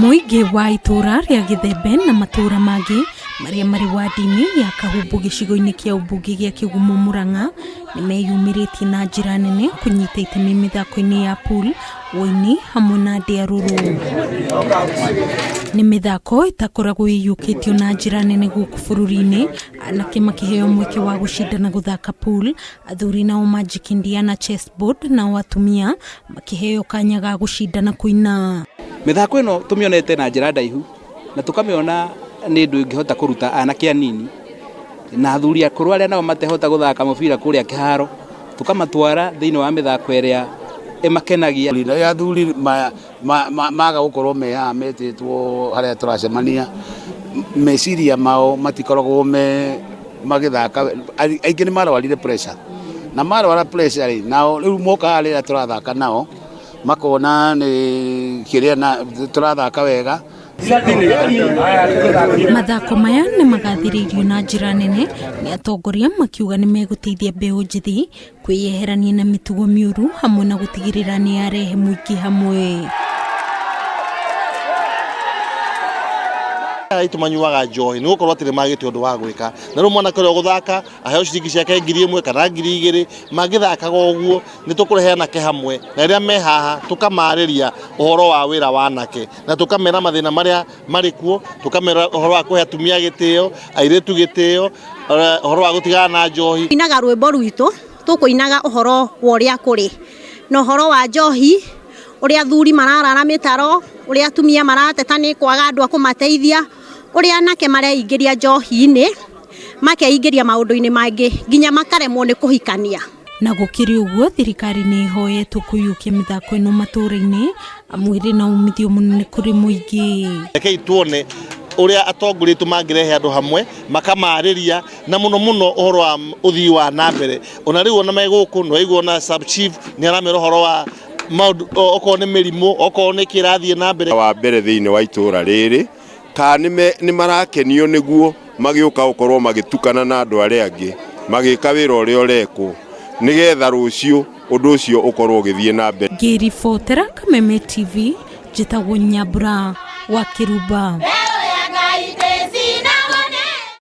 Mũingĩ wa itũũra rĩa Gĩthembe na matũũra mangĩ marĩa marĩ wandi-inĩ ya Kahumbu gĩcigo-inĩ kĩa ũmbunge gĩa Kĩgumo Murang'a nĩ meyumĩrĩtie na njĩra nene kũnyita itemi mĩthako-inĩ ya pool, ũini hamwe na ndĩarũrũ. Nĩ mĩthako ĩtakoragwo ĩiyũkĩtio na njĩra nene gũkũ bũrũri-inĩ, anake makĩheo mweke wa gũcindana gũthaka pool, athuri nao Magic Indiana Chessboard, nao atumia makĩheo kanya ga gũcindana kũina. Mĩthako ĩno tũmĩonete na njĩra ndaihu na tũkamĩona nĩ ũndũ ĩngĩhota kũruta anake anini na athuri akũrũ arĩa nao matehota gũthaka mũbira kũrĩa kĩharo, tũkamatwara thĩinĩ wa mĩthako ĩrĩa ĩmakenagia. Rĩrĩa athuri maga gũkorwo me haha metĩtwo harĩa tũracemania, meciria mao matikoragwo me magĩthaka, aingĩ nĩ marwarire pressure, na marwara pressure rĩ, nao rĩu moka haha rĩrĩa tũrathaka nao, makona nĩ kĩrĩa na tũrathaka wega. Mathako maya nĩ magathĩrĩirio na njĩra nene nĩ atongoria makiuga nĩ megũteithia mbeũ njĩthĩ kwĩyeherania na mĩtugo mĩũru hamwe na gũtigĩrĩra nĩ yarehe mũingĩ hamwe. Aitũ manyuaga njohi nĩ gũkorwo atĩ nĩ magĩte ũndũ wa gwĩka, na rĩu mwanake ũrĩa ũgũthaka aheo ciringi ciake 1000 kana 2000, mangĩthakaga ũguo nĩ tũkũrehe anake hamwe, na rĩrĩa me haha tũkamarĩria ũhoro wa wĩra wa anake, na tũkamera mathĩna marĩa marĩ kuo, tũkamera ũhoro wa kũhe atumia gĩtĩo, airĩtu gĩtĩo, ũhoro wa gũtigana na njohi. Inaga rwĩmbo rwitũ tũkũinaga ũhoro wa ũrĩa kũrĩ na ũhoro wa njohi, ũrĩa athuri mararara mĩtaro, ũrĩa atumia marateta nĩ kwaga andũ a kũmateithia, ũrĩa anake mareingĩria njohi-inĩ, makeingĩria maũndũ-inĩ mangĩ nginya makaremwo nĩ kũhikania. Na gũkĩrĩ ũguo, thirikari nĩ ĩhoyetwo kũiyũkia mĩthako ĩno matũũra-inĩ amu ĩrĩ na umithio mũnene kũrĩ mũingĩ. Rekei tuone ũrĩa atongoria aitũ mangĩrehe andũ hamwe makamarĩria na mũno mũno ũhoro wa ũthii wa na mbere. Ona rĩu ona me gũkũ nĩ waigua ona sub chief nĩ aramera ũhoro wa maũndũ okorwo nĩ mĩrimũ okorwo nĩ kĩrathiĩ na mbere. Wa mbere thĩinĩ wa itũũra rĩrĩ kana nĩ marakenio nĩguo magĩũka gũkorwo magĩtukana na andũ arĩa angĩ magĩka wĩra ũrĩa ũrekwo nĩgetha rũciũ ũndũ ũcio ũkorwo ũgĩthiĩ na mbere. Ngĩribotera Kameme TV, njĩtagwo Nyambura wa Kĩrumba.